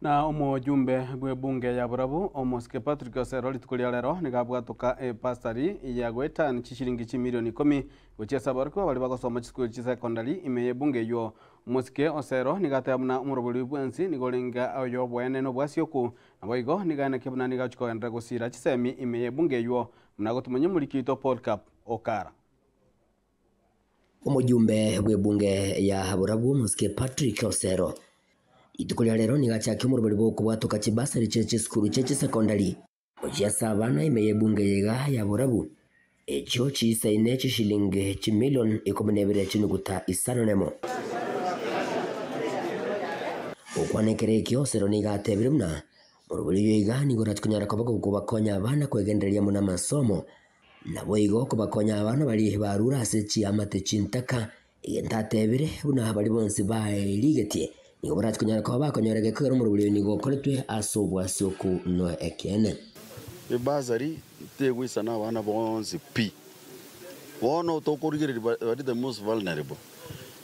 Na omojumbe bw'ebunge ya Borabu, Omosike Patrick Osero rituko ria rero nigo abwatoka ebasari ya goetania chishilingi chimilioni ikomi gochia ase aborokigwa baria bagosoma chisukuru chisekondari ime y'ebunge eyio. Omosike Osero nigo ateba buna omorobori bwensi nigo orenge oyo oboene na obwasioku, naboigo nigo aenekia buna nigo agochia kogenderera gosira chisemi ime y'ebunge eyio buna gotomanya omoriki oito Paul Cup Okara. Omojumbe bw'ebunge ya Borabu Omosike Patrick Osero rituko ria rero nigo achakia omorobori bw'okobwatoka chibasari chie chisukuru chie chisecondary gochia ase abana ime y'ebunge eye iga ya Borabu echio chiisaine chishilingi chimilion ikomi na ibere chinuguta isano nemo. Gokwana ekero ekio Osero nigo atebire buna omorobori oyo iga nigo orachie konyara koba gokobakonya abana kwegendereria amo namasomo Naboigo kobakonya abana baria barure ase chiamate chintaka, egento atebire, buna baria bonsi baerigetie, nigo barache konyara koba bakonyora egekogera omorobori oyo nigo okoretwe ase obwasioku na ekeene. Ebasari tegoisana abana bonsi pi. Bono tokorigereria bari the most vulnerable,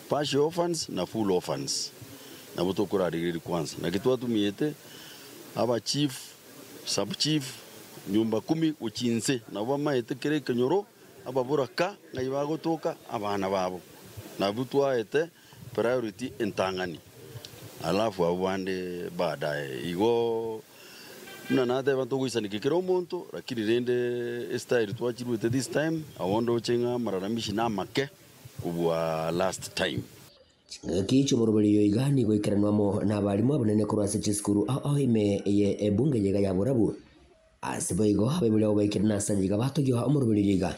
partial orphans na full orphans, nabo tokorarigereria kwanza. Naki twatumiete aba chief Sub chief, nyumba kumi gochia inse, nabwo bamaete kera ekenyoro, ababoraka ng'ai bagotoka abana babo. Nabwo twaete priority entang'ani, alafu abwo bande baadaye. Igo buna nateba ntogoisanekia kera omonto, lakini rende estyle twachiruete this time, abwo ndoche ng'a amalalamishi namake kobua last time. Chingaki chi'omoroberio iga nigo ikeranwa amo nabarimu abanene korwa ase chisukuru ao ao ime ye ebunge eye iga ya Borabu. Ase boigo abaibori abo baikire nase aya iga batogia omoroberio iga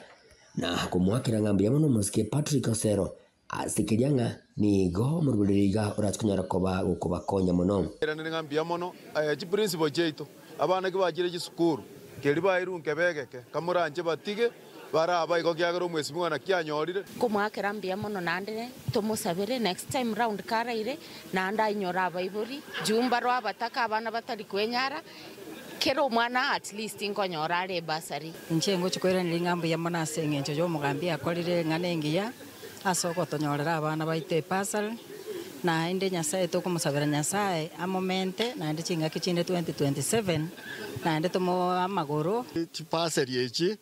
na komoakera ng'a mbuya mono omosike Patrick Osero ase keria ng'a nigo omoroberio iga orache konyara koba gokobakonya mono. Airanire ng'a mbuya mono chiprinciple chiaito, abana ki bachire chisukuru, keri bairwe nkebegeke, kamoranche batige. Baraba igo kiagera omwesimigwa naki anyorire. Nkomoakera mbuya mono naende tomosabere next time round karaire naende ainyore abaibori juu mbaroo abataka abana batari kwenyara kera omwana at least nkonyora are ebursary. Inche ngochia koiraneria ng'a mbuya mono ase engencho y'omogambi akorire eng'ana engiya ase ogotonyorera abana baito ebursary, naende Nyasae tokomosabera Nyasae amomente naende chingaki chinde 2027 naende tomoe amagoro. Chibursary echi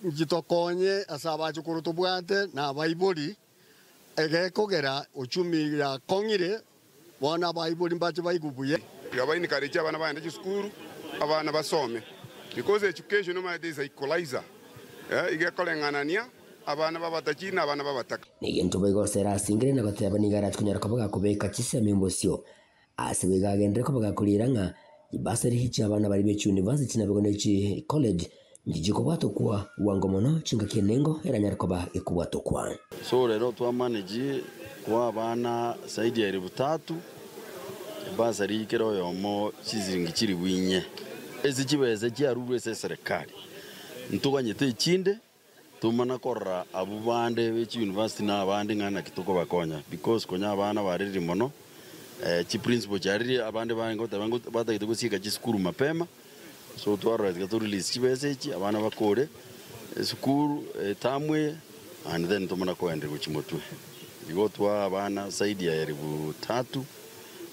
Nchitokonye ase abachukuru tobwate na abaibori, egekogera uchumi yakong'ire, bono abaibori mbache baigwe buya. Iga ba encourage abana bagende chisukuru, abana basome because education omanyete is a equalizer, iga ekoreng'anania abana b'abatachiri na abana b'abataka. Negento boigo Sera asingire na goteba nigo arache konyara koba gakobeka chisemi bosio. Ase boigo agenderere koba gakoriera ng'a chibasari chi'abana baria be chiuniversity naboigo ne chicollege nchichie kobwatokwa bwango mono chingaki enengo eranyare koba gekobwatokwa. So rero twa manage koa abana zaidi ya elfu tatu ebasari kera oyomo chisiringi chilifu inye. Ase chibesa chiarurwe ase eserekari ntoganyete echinde Tomana korora abwo bande be chiuniversity na abande ng'a naki tokobakonya because konya abana barerire mono chiprinciple chiarire abande barenge goteba ngo batagete gosieka chisukuru mapema so twarora tiga to release chibesa echi abana bakore esukuru eterm eye and then tomana koenderia gochia motwe. Igo twaa abana zaidi ya elfu tatu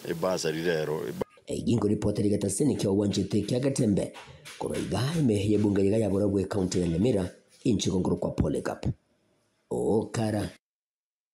ebursary rero. Eyio ripoti rigetasini kia ogwanchete kia Getembe korwa iga ime y'ebunge iga ya Borobwo ecounty ya Nyamira inche nkorokwa Polycarp Okara.